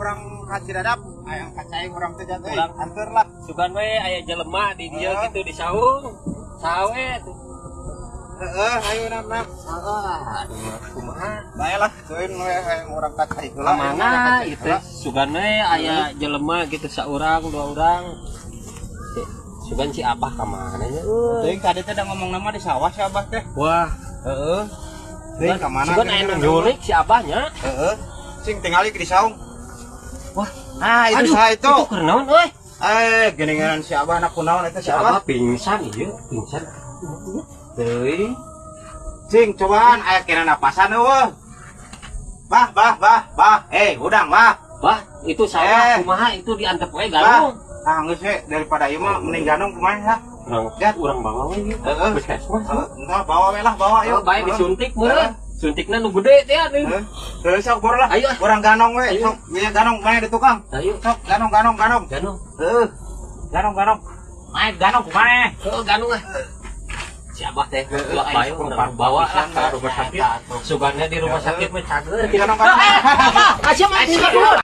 Urang ka Cidadap, hayang ka cai urang teh, Jat euy. Urang. Anteur lah. Sugan we aya jelema di dieu Heeh. gitu di saung. Sawe tuh. Heeh, ayo nam nam. Aduh, kumaha? Bae lah, teuing we hayang urang ka cai heula. Mana itu sugan we aya jelema gitu saurang dua orang. Sugan si Abah ka mana nya euy? Teuing tadi teh da ngomong nama di sawah si Abah teh. Wah, Heeh. Teuing ka mana? Sugan aya nu nyulik si Abahnya. Heeh. Sing tingali di saung. Wah, Nah, itu aduh, saha itu? Itu keur naon euy? Eh, geningan si Abah na kunaon eta Si si Abah? Abah pingsan ieu, pingsan. Teuing. Cing, cobaan aya kena napasan euweuh. Bah, bah, bah, bah. Eh, udang, bah. Wah, itu sawah Eh. kumaha itu diantep we ganong. Ah, geus we daripada ieu mah mending ganong kumaha ya. Urang Jat. Urang bawa we ieu. Heeh. Puskesmas. Heeh, entah bawa we lah, bawa Ayo yuk. bae disuntik meureun. Suntikna nu gede teh nih. Heeh. Heeh, sok boro lah. Ayo, ah. Urang ganong we, Ayo. Sok ieu ganong mana di tukang. Ayo, Sok ganong, ganong, ganong. Ganong. Heeh. Ganong, ganong. Naik ganong kumaha? Heeh, ganong ah. Si Abah teh Heeh, lah aing bae sok urang bawa lah ke rumah sakit. Sugannya di rumah sakit mah cager. Ganong, ganong. Ah, siapa?